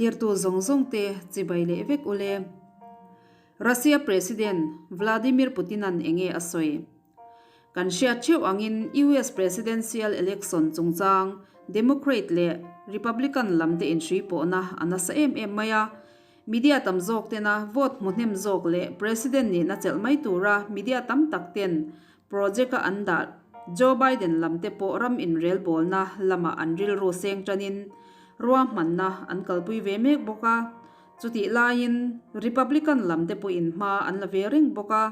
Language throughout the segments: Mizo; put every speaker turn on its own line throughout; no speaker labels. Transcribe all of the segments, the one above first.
Thlirtu zawng zawng te chibai leh vek ule. Russia President Vladimir Putin-a'n enge a sawi? Kan hriat theuh angin US Presidential Election chungchang Democrat leh Republican lam te inhrui pawhna a nasa em em mai a. Media tam zawk tena vote hmu hnem zawk leh President nihna chelh mai tura media tam tak ten project-a an dah Joe Biden lam te pawh ram inrelbawlna lamah an rilru seng tanin ruahmanna an kalpui ve mek bawk a. Chutih laiin Republican lam te pawhin hma an la ve reng bawk a.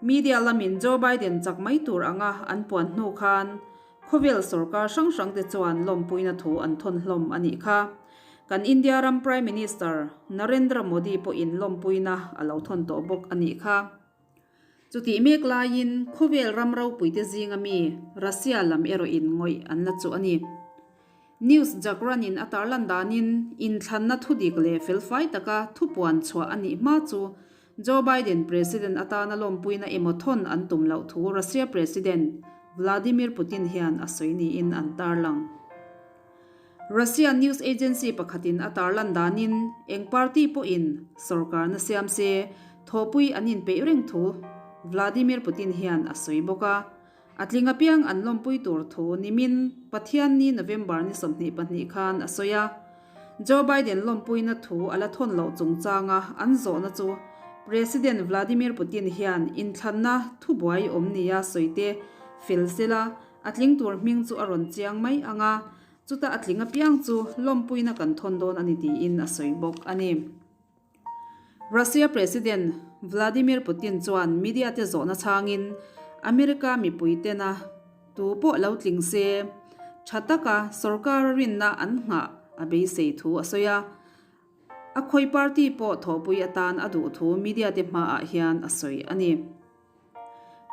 Media lamin Joe Biden chak mai tur anga an puan hnu khan khawvel sorkar hrang hrang te chuan lawmpuina thu an thawn hlawm a nih kha. Kan India ram Prime Minister Narendra Modi pawhin lawmpuina a lo thawn tawh bawk a nih kha. Chutih mek laiin khawvel ram ropuite zinga mi Russia lam erawhin ngawih an la chu a ni. News Jagranin a tarlan danin inthlanna thudik leh felfai taka thupuan chhuah a nih hma chu Joe Biden President atana lawmpuina emaw thawn an tum loh thu Russia President Vladimir Putin hian a sawi niin an tarlang. Russia news agency pakhatin a tarlan danin eng party pawhin sorkarna siam se thawhpui an inpeih reng thu Vladimir Putin hian a sawi bawk a. A tling apiang an lawmpui tur thu nimin Pathianni November ni 22 khan a sawi a. Joe Biden lawmpuina thu a la thawn loh chungchanga an zawhna chu President Vladimir Putin hian inthlanna thubuai awm nia sawi te fel sela a tling tur hming chu a rawn chiang mai ang a, chuta a tling apiang chu lawmpuina kan thawn dawn a ni tiin a sawi bawk a ni. Russia President Vladimir Putin chuan media te zawhna chhangin America mipui tena tu pawh lo tling se tha taka sorkara rinna an nghah a beisei thu a sawi a. A khawi party pawh thawhpui atan a duh thu media te hmaah hian a sawi a ni.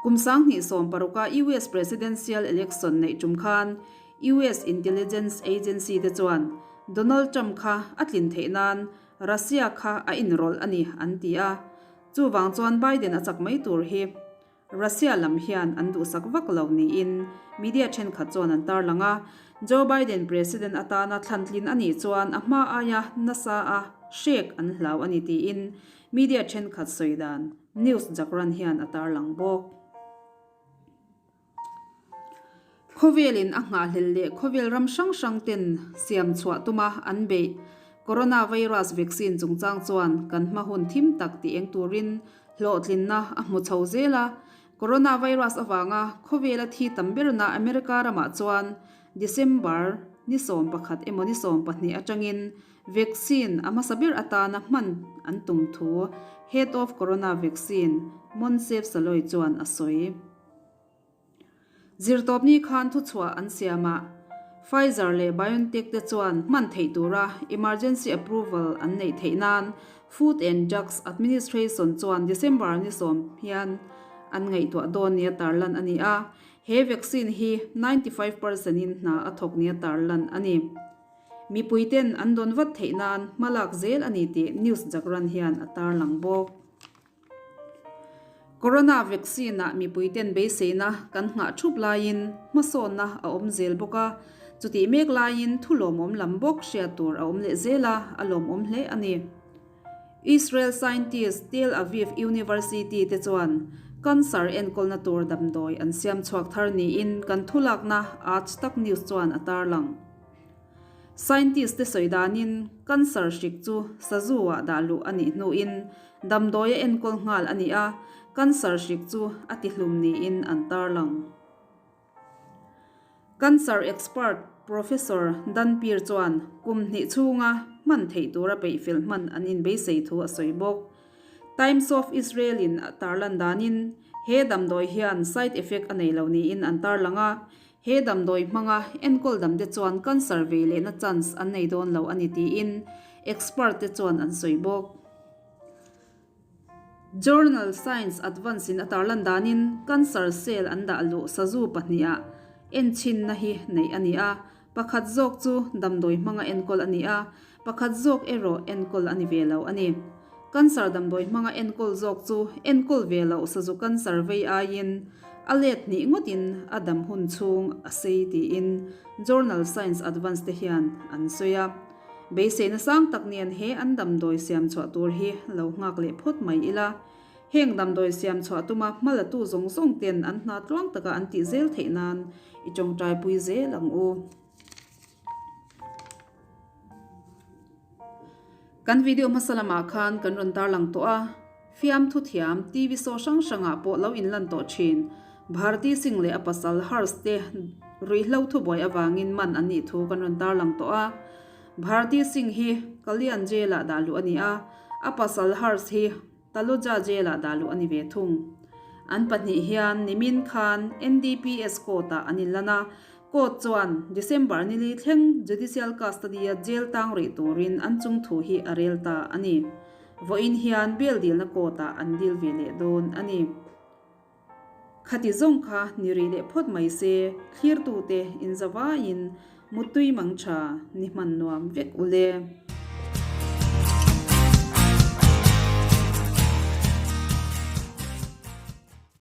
Kum 2016 a US Presidential Election neih tum khan US Intelligence Agency te chuan Donald Trump kha a tlin theih nan Russia kha a inrawlh a ni an ti a, chuvang chuan Biden a chak mai tur hi Russia lam hian an duhsak vak lo niin media thenkhat chuan an tarlang a, Joe Biden President atana thlantlin a nih chuan a hma aia nasa a hrek an hlau a ni tiin media thenkhat sawi dan news Jagran hian a tarlang bawk. Khawvelin a nghahhlelh leh khawvel ram hrang hrang ten siam chhuah tuma an beih Coronavirus vaccine chungchang chuan kan hma hun thim tak tih eng turin hlawhtlinna a hmu chho zel a. Coronavirus avanga khawvela thi tam berna America ramah chuan December ni 11 emaw ni 12 atangin vaccine a hmasa ber atana hman an tum thu Head of Corona Vaccine Monsef Saloy chuan a sawi. Zirtawpni khan thuchhuah an siam a, Pfizer leh BioNTech te chuan hman theih tura emergency approval an neih theih nan Food and Drugs Administration chuan December ni 10 hian an ngaihtuah dawn nia tarlan a ni a, he vaccine hi 95 percent in hna a thawk nia tarlan a ni. Mipuiten an dawn vat theih nan hmalak zel a ni tih News Jagran hian a tarlang bawk. Corona vaccine ah mipuiten beiseina kan nghah thup laiin hmasawnna a awm zel bawk a, chutih mek laiin thu lawmawm lam bawk hriat tur a awm leh zel a, a lawmawm hle a ni. Israel scientist Tel Aviv University te chuan cancer enkawlna tur damdawi an siam chhuak thar niin kan thulakna Aaj Tak News chuan a tarlang. Scientist te sawi danin cancer hrik chu sazu ah dah luh a nih hnuin damdawi a enkawl nghal a ni a, cancer hrik chu a tihlum niin an tarlang. Cancer expert Professor Dan Peer chuan kum hnih chhunga hman theih tura peihfel hman an inbeisei thu a sawi bawk. Times of Israel in a tarlan danin he damdawi hian side effect a nei lo niin an tarlang a, He damdawi hmanga enkawl damte chuan cancer vei lehna chance an nei dawn lo a ni tiin expert te chuan an sawi bawk. Journal Science Advance in a tarlan danin cancer cell an dah luh sazu pahnihah enchhinna hi neih a ni a, pakhat zawk chu damdawi hmanga enkawl a ni a, pakhat zawk erawh enkawl a ni ve lo a ni. Cancer damdawi hmanga enkawl zawk chu enkawl ve loh sazu cancer vei aiin a let hnih ngawtin a dam hun chhung a sei tiin Journal Science Advance te hian an sawi a. Beiseina sang tak nen he an damdawi siam chhuah tur hi lo nghak leh phawt mai ila. Heng damdawi siam chhuah tuma hmalatu zawng zawng ten an hna tluang taka an tih zel theih nan i tawngtaipui zel ang u. Kan video hmasa lamah khan kan rawn tarlang tawh a, fiamthu thiam TV show hrang hrangah pawh lo inlan tawh thin. Bharti Singh leh a pasal Harsh te ruihhlo thubuai avangin man an nih thu kan rawn tarlang tawh a. Bharti Singh hi Kalyan Jail-ah dah luh a ni a, a pasal Harsh hi Taloja Jail-ah dah luh a ni ve thung. An pahnih hian nimin khan NDPS court-ah an inlan a, court chuan December nili thleng judicial custody-a jail tang rih turin an chung thu hi a rel ta a ni. Vawiin hian bail dilna court-ah an dil ve leh dawn a ni. Khati zawng kha ni rih leh phawt mai se, thlirtute inzavaiin muttui mang tha ni hman nuam vek ule.